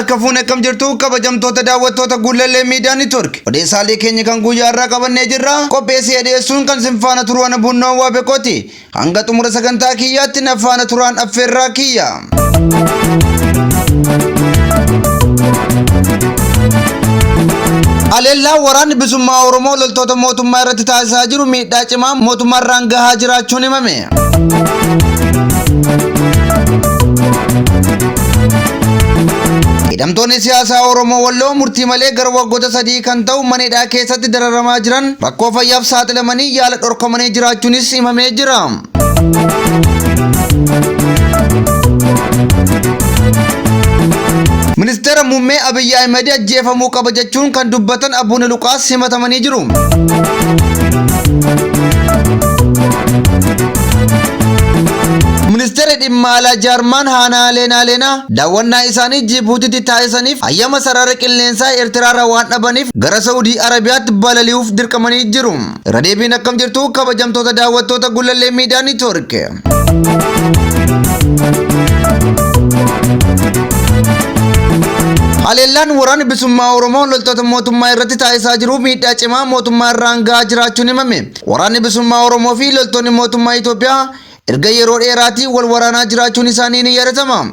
Harka fuune akkam jirtu kabajamtoota daawwattoota Gullallee Miidiyaa Neetwork. Odeessaalee keenya kan guyyaa irraa qabannee jirra. Qopheessee dhiyeessuun kan sin faana turu ana Bunnoo Waabekooti. Hanga xumura sagantaa kiyyaatti na faana turaan affeerraa kiyya. Haleellaa waraanni bilisummaa Oromoo loltoota mootummaa irratti taasisaa jiru miidhaa cimaa mootummaa irraan gahaa jiraachuun himame. Hidhamtoonni siyaasaa Oromoo Walloo murtii malee gara waggoota 3 kan ta'u mana hidhaa keessatti dararamaa jiran rakkoo fayyaaf saaxilamanii yaala dhorkamanii jiraachuunis himamee jira. Ministeera Muummee Abiyyi Ahimad ajjeefamuu qaba jechuun kan dubbatan Abuune Luqaas himatamanii jiru. Ministeerri dhimma alaa Jaarmaan Haanaa Leenaa Leenaa daawwannaa isaanii Jibuutiitti taasisaniif hayyama sarara qilleensaa Eertiraarraa waan dhabaniif gara Sa'udii Arabiyaatti balali'uuf dirqamanii jiru. Irra deebiin akkam jirtu kabajamtoota daawwattoota Gullallee Miidiyaa Neetwoork. Haleellaan waraanni bilisummaa Oromoo loltoota mootummaa irratti taasisaa jiru miidhaa cimaa mootummaa irraan gahaa jiraachuun himame. Waraanni bilisummaa Oromoo fi loltoonni mootummaa Itoophiyaa erga yeroo dheeraatii wal waraanaa jiraachuun isaanii ni yaadatama.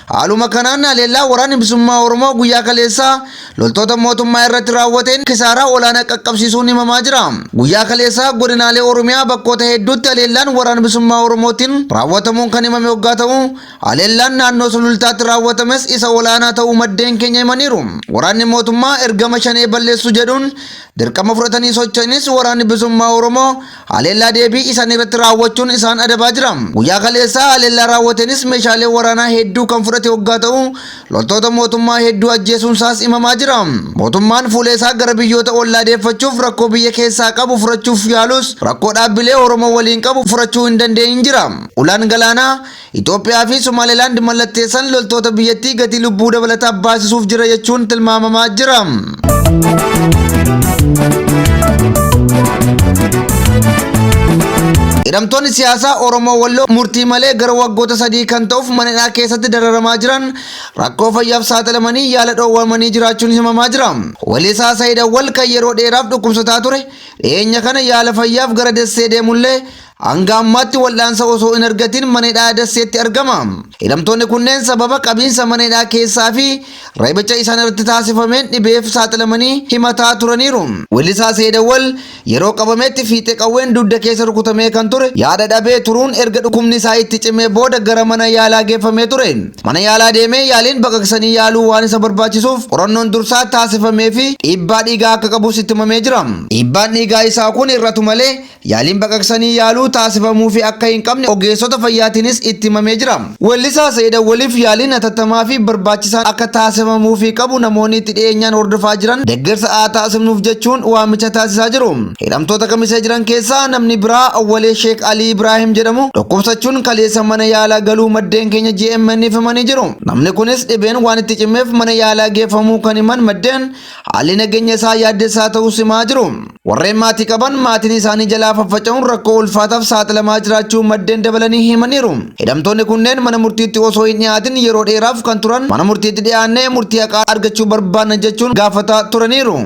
Haaluma kanaan haleellaa waraanni bilisummaa Oromoo guyyaa kaleessaa loltoota mootummaa irratti raawwateen kisaaraa olaanaa qaqqabsiisuun himamaa jira. Guyyaa kaleessaa godinaalee Oromiyaa bakkoota hedduutti haleellaan waraana bilisummaa Oromootiin raawwatamuun kan himame hoggaa ta'u, haleellaan naannoo Sulultaatti raawwatames isa olaanaa ta'uu maddeen keenya himaniiru. Waraanni mootummaa ergama shanee balleessuu jedhuun dirqama fudhatanii socho'anis waraanni bilisummaa Oromoo haleellaa deebii isaan irratti raawwachuun isaan adabaa jira. Guyyaa kaleessaa haleellaa raawwateenis meeshaalee waraanaa hedduu kan fudhate hoggaa ta'u, loltoota mootummaa hedduu ajjeesuun isaas himamaa jira. Mootummaan fuula isaa gara biyyoota ollaa deeffachuuf rakkoo biyya keessaa qabu furachuuf yaalus rakkoo dhaabbilee Oromoo waliin qabu furachuu hin dandeenye jira. Ulaan galaanaa Itoophiyaa fi Somaalilaand mallatteessan loltoota biyyattii gatii lubbuu dabalataa baasisuuf jira jechuun tilmaamamaa jira. Hidhamtoonni siyaasaa Oromoo Walloo murtii malee gara waggoota 3 kan ta'uuf mana hidhaa keessatti dararamaa jiran rakkoo fayyaaf saaxilamanii yaala dhoowwamanii jiraachuun himamaa jira. Weellisaa Sayid Awwal kan yeroo dheeraaf dhukkubsataa ture dhiyeenya kana yaala fayyaaf gara Dessee deemullee Hanga ammaatti wal'aansa osoo hin argatin mana hidhaa Dasseetti argama. Hidhamtoonni kunneen sababa qabiinsa mana hidhaa keessaa fi reebicha isaan irratti taasifameen dhibeef saaxilamanii himataa turaniiru. Weellisaa Seeyid Awwal yeroo qabametti fiixee qawween dugda keessa rukutamee kan ture yaada dhabee turuun erga dhukkubni isaa itti cimee booda gara mana yaalaa geeffamee ture. Mana yaalaa deemee yaaliin baqaqsanii yaaluu waan isa barbaachisuuf qorannoon dursaa taasifamee fi dhiibbaa dhiigaa akka qabus itti himamee jira. Dhiibbaan dhiigaa isaa kun hir'atu malee Yaaliin baqaqsanii yaaluu taasifamuufii akka hin qabne ogeessota fayyaatiinis itti himamee jira. Weellisaa Sa'id Awwaliif yaaliin hatattamaa fi barbaachisaan akka taasifamuufii qabu namoonni itti dhiyeenyaan hordofaa jiran deggersa haa taasifnuuf jechuun waamicha taasisaa jiru. Hidhamtoota Kamisee jiran keessaa namni biraa Awwalee Sheek Alii Ibraahim jedhamu dhukkubsachuun kaleessa mana yaalaa galuu maddeen keenya GMN'f himanii jiru. Namni kunis dhibeen waan itti cimeef mana yaalaa geeffamuu kan himan maddeen haalli nageenya isaa yaaddessaa ta'uus himaa jiru. Warreen maatii qaban maatiin isaanii jalaa faffaca'uun rakkoo ulfaataaf saaxilamaa jiraachuu maddeen dabalanii himaniiru. Hidhamtoonni kunneen mana murtiitti osoo hin dhiyaatin yeroo dheeraaf kan turan mana murtiitti dhiyaannee murtii haqaa argachuu barbaanna jechuun gaafataa turaniiru.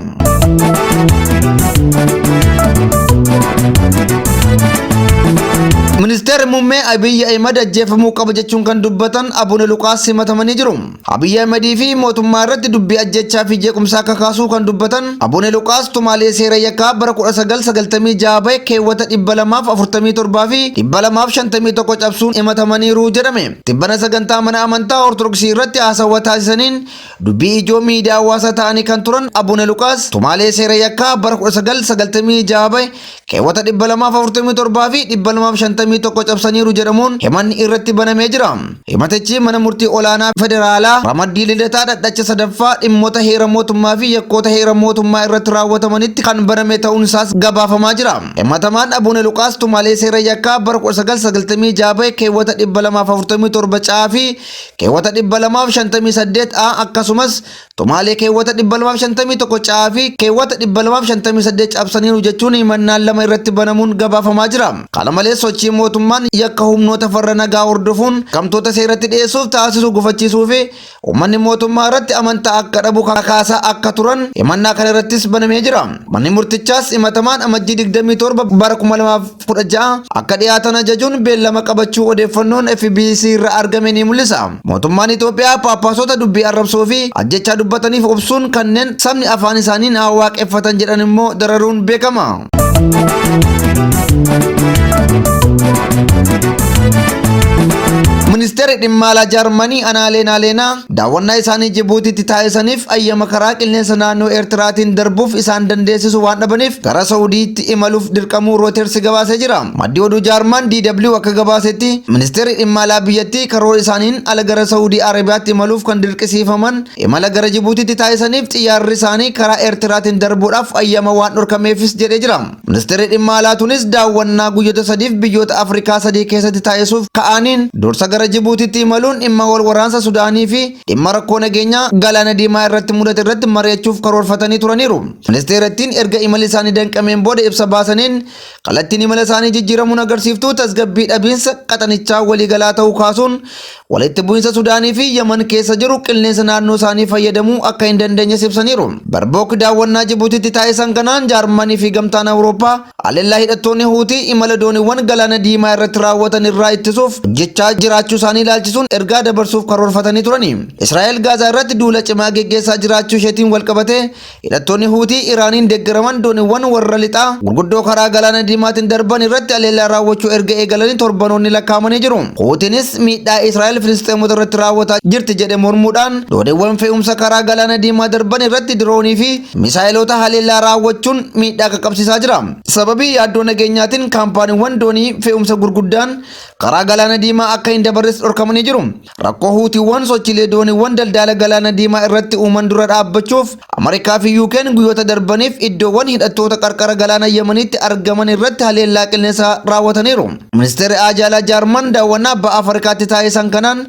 Ministeerri Muummee Abiy Ahimad ajjeefamuu qaba jechuun kan dubbatan Abune Luqaas himatamanii jiru. Abiy Ahimad fi mootummaa irratti dubbii ajjeechaa fi jeequmsaa kakaasuu kan dubbatan Abune Luqaas tumaalee seera yakkaa bara 1996 bahe keewwata 247 fi 251 cabsuun himatamaniiru jedhame. Tibbana sagantaa mana amantaa Ortodoksii irratti haasawwa taasisaniin dubbii ijoo miidiyaa hawaasaa ta'anii kan turan Abune Luqaas tumaalee seera yakkaa bara 1996 bahe keewwata 247 fi 251 cabsaniiru jedhamuun himanni irratti banamee jira. Himatichi mana murtii olaanaa federaalaa ramaddii Lidataa dhadhacha sadaffaa dhimmoota heera mootummaa fi yakkoota heera mootummaa irratti raawwatamanitti kan baname ta'uun isaas gabaafamaa jira. Himatamaan Abune Luqaas tumaalee seera yakkaa bara 1996 bahe keewwata 247 caa fi keewwata 258 a akkasumas Tumaalee keewwata 251 caa fi keewwata 258 cabsaniiru jechuun himannaan lama irratti banamuun gabaafamaa jira. Kana malees sochii mootummaan yakka humnoota farra nagaa hordofuun yakkamtoota seeratti dhiyeessuuf taasisu gufachiisuu fi uummanni mootummaa irratti amantaa akka dhabu kakaasaa akka turan himannaa kana irrattis banamee jira. Manni murtichaas himatamaan Amajjii 27 bara 2016 akka dhiyaatan ajajuun beellama qabachuu odeeffannoon FBC irra argame ni mul'isa. Mootummaan Itoophiyaa Phaaphaasota dubbii arrabsoo fi ajjechaa dubbataniif obsuun kanneen sabni afaan isaaniin haa waaqeffatan jedhan immoo dararuun beekama. Ministeerri dhimma alaa Jaarmanii Anaaleenaa Leenaa daawwannaa isaanii Jibuutiitti taasisaniif ayyama karaa qilleensa naannoo Eertiraatiin darbuuf isaan dandeessisu waan dhabaniif gara Sa'udiitti imaluuf dirqamuu Rootersi gabaasee jira. Maddi oduu Jaarman DW akka gabaasetti ministeerri dhimma alaa biyyattii karoora isaaniin ala gara Sa'udii Arabiyaatti imaluuf kan dirqisiifaman imala gara Jibuutiitti taasisaniif xiyyaarri isaanii karaa Eertiraatiin darbuudhaaf ayyama waan dhorkameefis jedhee jira. Ministeerri dhimma alaa tunis daawwannaa guyyoota sadiif biyyoota Afrikaa sadii keessatti taasisuuf ka'aniin dursa gara Jibuutiitti imaluun dhimma wal waraansa Sudaanii fi dhimma rakkoo nageenyaa Galaana Diimaa irratti mudate irratti mari'achuuf karoorfatanii turaniiru. Ministeerattiin erga imalli isaanii danqameen booda ibsa baasaniin kallattiin imala isaanii jijjiiramuun agarsiiftuu tasgabbii dhabiinsa qaxanichaa waliigalaa ta'uu kaasuun Walitti bu'insa Sudaanii fi Yaman keessa jiru qilleensa naannoo isaanii fayyadamuu akka hin dandeenyes ibsaniiru. Barbook daawwannaa Jibuutiitti taasisan kanaan Jaarmanii fi Gamtaan Awurooppaa haleellaa hidhattoonni Huutii imala dooniiwwan Galaana Diimaa irratti raawwatan irraa ittisuuf hojjechaa jiraachuu isaanii ilaalchisuun ergaa dabarsuuf karoorfatanii turani. Israa'el Gaazaa irratti duula cimaa geggeessaa jiraachuu isheetiin walqabatee Hidhattoonni Huutii Iraaniin deeggaraman dooniiwwan warra lixaa gurguddoo karaa Galaana Diimaatiin darban irratti haleellaa raawwachuu erga eegalanii torbanoonni lakkaa'amanii jiru. Huutiinis miidhaa Israa'el Filisxeemota irratti raawwataa jirti jedhe mormuudhaan dooniiwwan fe'umsa karaa Galaana Diimaa darban irratti diroonii fi misaayiloota haleellaa raawwachuun miidhaa qaqqabsiisaa jira. Sababii yaaddoo nageenyaatiin kaampaaniiwwan doonii fe'umsa gurguddaan karaa Galaana Diimaa akka hin dabarres dhorkamanii jiru. Rakkoo Huutiiwwan sochiilee dooniiwwan daldaala Galaana Diimaa irratti uuman dura dhaabbachuuf Ameerikaa fi UK'n guyyoota darbaniif iddoowwan hidhattoota qarqara galaana Yemenitti argaman irratti haleellaa qilleensaa raawwataniiru. Ministeerri Haajaa Alaa Jaarman daawwannaa Baha Afrikaatti taasisan kanaan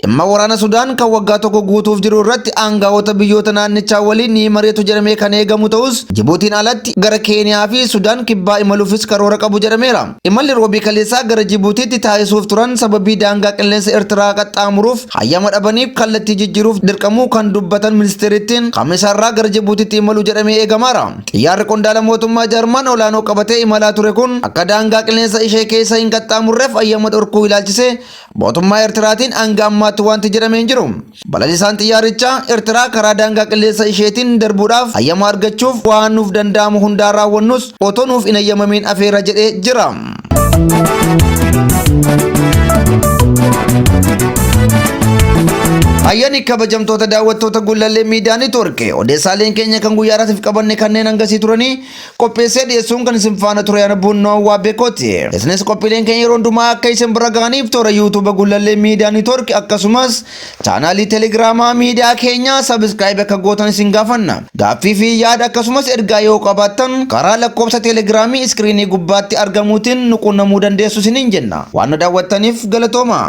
dhimma waraana Sudaan kan waggaa tokko guutuuf jiru irratti aangawoota biyyoota naannichaa waliin ni mari'atu jedhamee kan eegamu ta'us Jibuutiin alatti gara Keeniyaa fi Sudaan kibbaa imaluufis karoora qabu jedhameera. Imalli Roobii kaleessaa gara Jibuutiitti taasisuuf turan sababii daangaa qilleensa Ertiraa qaxxaamuruuf hayyama dhabaniif kallattii jijjiiruuf dirqamuu kan dubbatan ministeerittiin Kamisarraa gara Jibuutiitti imalu jedhamee eegamaara. Xiyyaarri qondaala mootummaa Jarman olaanoo qabatee imalaa ture kun akka daangaa qilleensa ishee keessa hin qaxxaamurreef hayyama dhorkuu ilaalchisee mootummaa Ertiraatiin hanga ammaatti wanti jedhame hin jiru. Balalisaan xiyyaarichaa Ertiraa karaa daangaa qilleensa isheetiin darbuudhaaf hayyama argachuuf waan nuuf danda'amu hundaa raawwannus otoo nuuf hin hayyamamiin afeera jedhee jira. Hayyani kabajamtoota daawwattoota Gullallee Miidiyaa Neetwoork odeessaaleen keenya kan guyyaa har'aatiif qabanne kanneen hangasii turanii qopheessee dhiyeessuun kan isin faana ture ana Buunnoo Waabeekooti. Isinis qophiileen keenya yeroo hundumaa akka isin bira gahaniif toora YouTube Gullallee Miidiyaa Neetwoork akkasumas chaanaalii Telegiraamaa miidiyaa keenyaa sabiskiraayib akka gootan isin gaafanna. Gaaffii fi yaada akkasumas ergaa yoo qabaattan karaa lakkoofsa Telegiraamii iskiriinii gubbaatti argamuutiin nu quunnamuu dandeessu isiniin jenna. Waan nu daawwattaniif galatooma.